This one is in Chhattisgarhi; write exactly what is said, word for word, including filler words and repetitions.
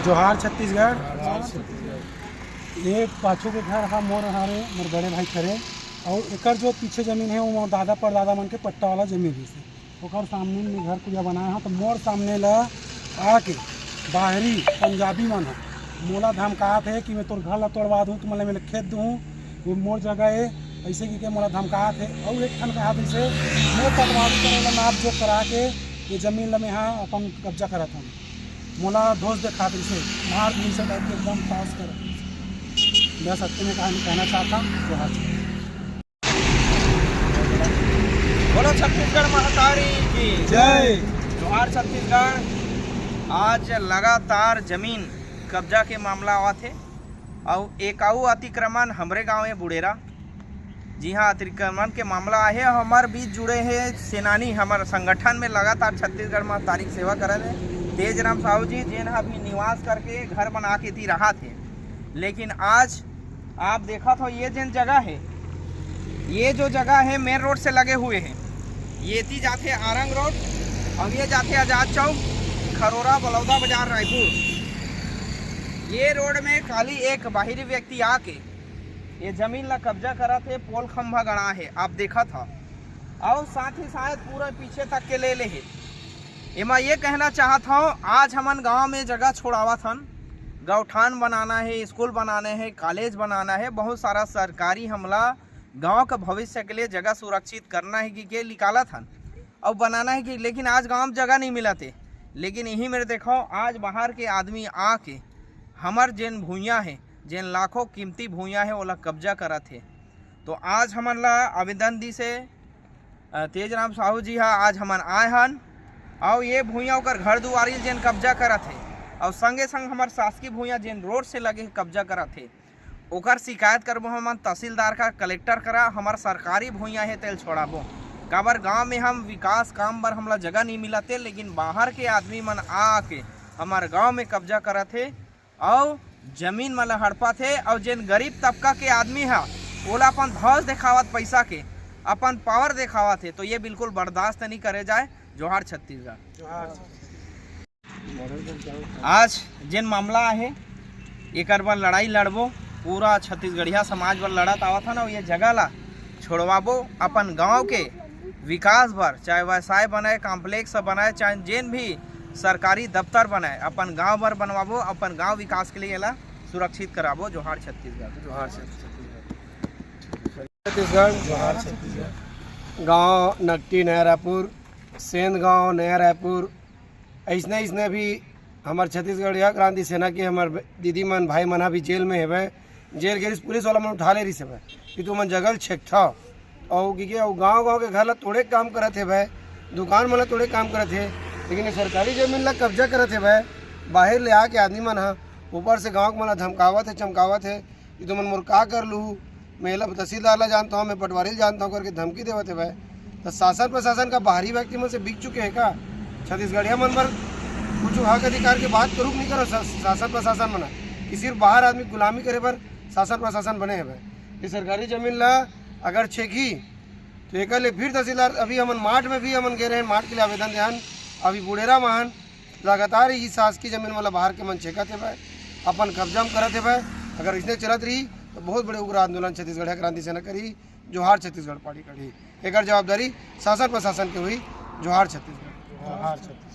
जोहार छत्तीसगढ़। ये पाछू के घर हा मोर हरे, मोर बड़े भाई करे, अउ एकर जो पीछे जमीन है, वो मोर दादा परदादा मन के पट्टा वाला जमीन रहिसे। ओकर सामने में घर कुरिया बनाए हा, तो मोर सामने ला आके बाहरी पंजाबी मन हा मोला धमकात है कि मैं तोर घर ला तोड़वा दूँ, तुमन ला मैं खेत दूँ, ये मोर जगह है, ऐसे कि के मोला धमकात है। अउ एक ठन कहा जैसे मोर पटवारी करे ला नाप जोख करा के ये जमीन ला मैं हा अपन कब्जा करत हूँ। मोला धोस देखा दिसे, मार दिसे टाइप के एकदम पास कर। बस अतने में कहानी कहना चाहता हूँ। जोहार। बोलो छत्तीसगढ़ महतारी की जय। जोहार छत्तीसगढ़। आज लगातार जमीन कब्जा के मामला आवत हे, अउ एक अउ अतिक्रमण हमरे गांव है बुड़ेरा, जी हाँ, अतिक्रमण के मामला आहे। हमर बीच जुड़े हे सेनानी, हमर संगठन में लगातार छत्तीसगढ़ महतारी के सेवा करत हे तेज राम साहू जी, जेन ह अभी निवास करके घर बना के ती रहा थे। लेकिन आज आप देखत हो, ये जेन जगह है, ये जो जगह है मेन रोड से लगे हुए है, ये ती जाथे आरंग रोड, अब ये जाथे आजाद चौक, खरोरा, बलौदा बाजार, रायपुर। ये रोड में खाली एक बाहरी व्यक्ति आके ये जमीन ला कब्जा करत हे, पोल खंभा गड़ा हे, आप देखत ह। अउ साथ ही साथ पूरा पीछे तक के ले ले हे। एमा ये कहना चाहत हव, आज हमन गांव में जगह छोड़ावत हन, गौठान बनाना है, स्कूल बनाना है, कॉलेज बनाना है, बहुत सारा सरकारी हमला गांव के भविष्य के लिए जगह सुरक्षित करना है कि के निकालत हन, अउ बनाना है कि, लेकिन आज गांव में जगह नहीं मिलत हे। लेकिन यही मेर देखो, आज बाहर के आदमी आके हमर जेन भुइयां है, जेन लाखों कीमती भुइयां है, ओला कब्जा करत हे। तो आज हमन ला आवेदन दिस हे, अ, तेज राम साहू जी हा, आज हमन आए हन, अउ ये भुइयां ओकर घर दुआरी जेन कब्जा करत हे, अउ संगे संग हमर शासकीय भुइयां जेन रोड से लगे हे, कब्जा करत हे, ओकर शिकायत करबो हमन तहसीलदार का, कलेक्टर करा। हमर सरकारी भुइयां हे, तेल छोड़ाबो। काबर गांव में हम विकास काम बर हमला जगह नहीं मिलत हे, लेकिन बाहर के आदमी मन आके हमर गांव में कब्जा करत हे, अउ जमीन मन ला हड़पत हे, अउ जेन गरीब तबका के आदमी हा, ओला अपन धौस देखावत, पैसा के अपन पावर देखावत हे, तो ये बिल्कुल बर्दाश्त नहीं करे जाए। जोहार छत्तीसगढ़। आज जेन मामला आहे, एकर बर लड़ाई लड़बो, पूरा छत्तीसगढ़िया समाज बर लड़त आवत हन, अउ ये जगह ला छोड़वाबो, अपन गांव के विकास बर, चाहे व्यवसाय बनाए, कॉम्प्लेक्स बनाए, चाहे जेन भी सरकारी दफ्तर बनाए, अपन गांव बर बनवाबो, अपन गांव विकास के लिए एला सुरक्षित कराबो। जोहार छत्तीसगढ़। जोहार छत्तीसगढ़। छत्तीसगढ़। जोहार छत्तीसगढ़। गांव नकटी नया रायपुर, सेंध गांव नया रायपुर, अइसने अइसने भी हमर छत्तीसगढ़िया क्रांति सेना के हमर दीदी मन, भाई मन ह भी जेल में हेवय। जेल गे रिहिस, पुलिस वाला मन उठा ले रिहिस हेवय कि तुमन जगह ल छेकथव। अउ कि, कि अउ गांव-गांव के घर ल तोड़े के काम करत हेवय, दुकान मन ल तोड़े के काम करत हे, लेकिन ये सरकारी जमीन ल कब्जा करत हेवय। बाहिर ले आके आदमी मन ह ऊपर से गांव के मन ल धमकावत हे, चमकावत हे। कि तुमन मोर का कर लू, मैं एला तहसीलदार ला जानता हूँ, मैं पटवारी ला जानता हूँ करके धमकी देवत हेवय। त शासन प्रशासन का बाहरी व्यक्ति मन से बिक चुके हे का? छत्तीसगढ़िया मन बर कुछ हक अधिकार के बात करू कि नहीं करो? शा-, शासन प्रशासन मन कि सिर्फ बाहर आदमी गुलामी करे बर शासन प्रशासन बने हेवय। ये सरकारी जमीन ला अगर छेकही तो एकर ले फिर तहसीलदार, अभी हमन मार्च में भी हमन गे रहेन, मार्च के लिए आवेदन देहन, अभी बुड़ेरा महन लगातार ही शासकीय जमीन वाला बाहर के मन छेकत हेवय, अपन कब्जा में करत हेवय। अगर इसने चलत रही तो बहुत बड़े उग्र आंदोलन छत्तीसगढ़िया क्रांति सेना करही। जोहार छत्तीसगढ़ पार्टी करही। एकर जवाबदारी शासन प्रशासन के हुई। जोहार छत्तीसगढ़। जोहार छत्तीसगढ़।